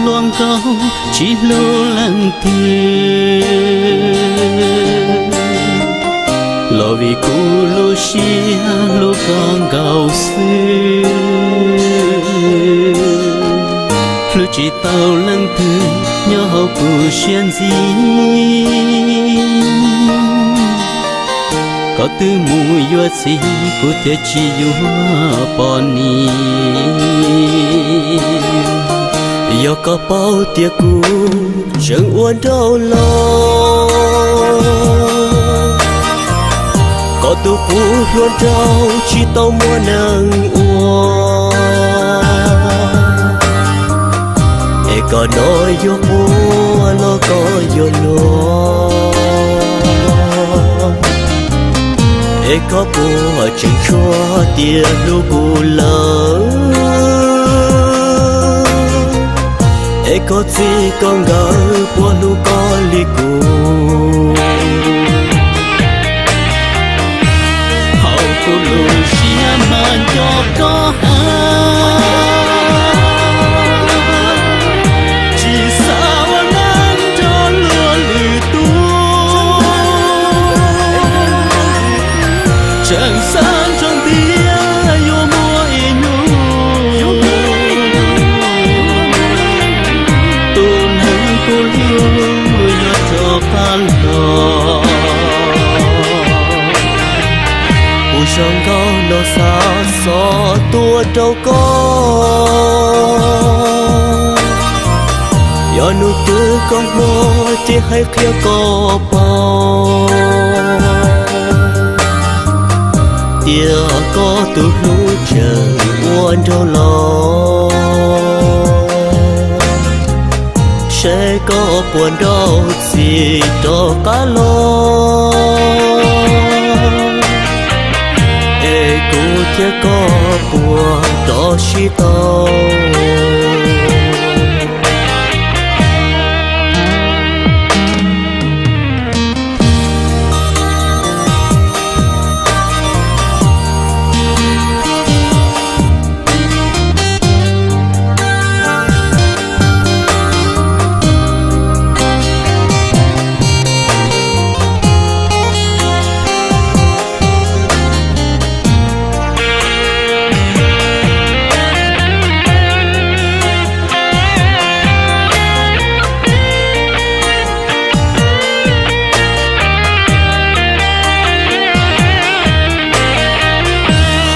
hluas nkauj tsis hlub leej twg, los vim kuv lub siab hlub koj nkaus xwb. Hlub tsis tau leej twg nyob hauv kuv siab ntxim. Koj twb mus yuav txiv, kuv thiaj tsis yuav poj niam. Yog koj paub tias kuv tseem ua nraug los, koj tus qub hluas nraug tsis tau muaj neeg ua. Es koj no yuav quaj los koj yuav luag, es koj puas tseem tshuav tias hlub kuv lawm? Es koj txij koj nkawm puas hlub koj li kuv? Hauv kuv lub siab mas nco koj heev, tsis xav ua neej nrog luag lwm tus. Tseem xav ntsoov tias yuav muaj ib hnub tus neeg kuv hlub yuav rov qab los. Kuv zoo nkauj no xav xov tuaj rau koj, yog hnub twg koj hlob ces hais qhia koj paub tias koj tus hlub tseem ua nraug los, seb koj puas nrauj txiv rov qab los, es kuv thiab koj puas rov sib tau.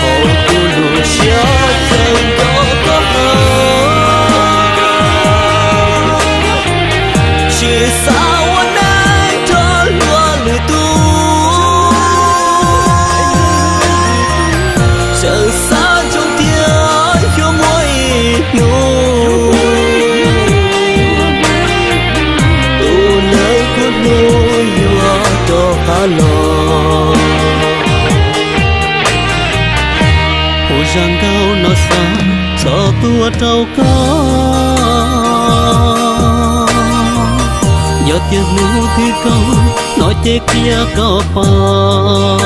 Hauv kuv lub siab tseem nco koj heev, tsis xav ua neej nrog luag lwm tus. Tseem xav ntsoov tias yuav muaj ib hnub tus neeg kuv hlub yuav rov qab los. Kuv zoo nkauj no xav xov tuaj rau koj, yog tias hnub twg koj no ces qhia koj paub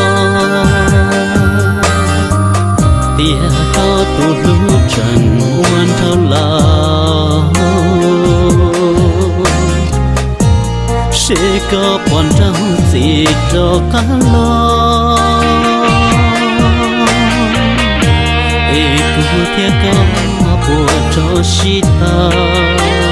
tias koj tus hlub tseem ua nraug lawm, seb koj puas nrauj txiv rov qab los, es kuv thiab koj puas rov sib tau.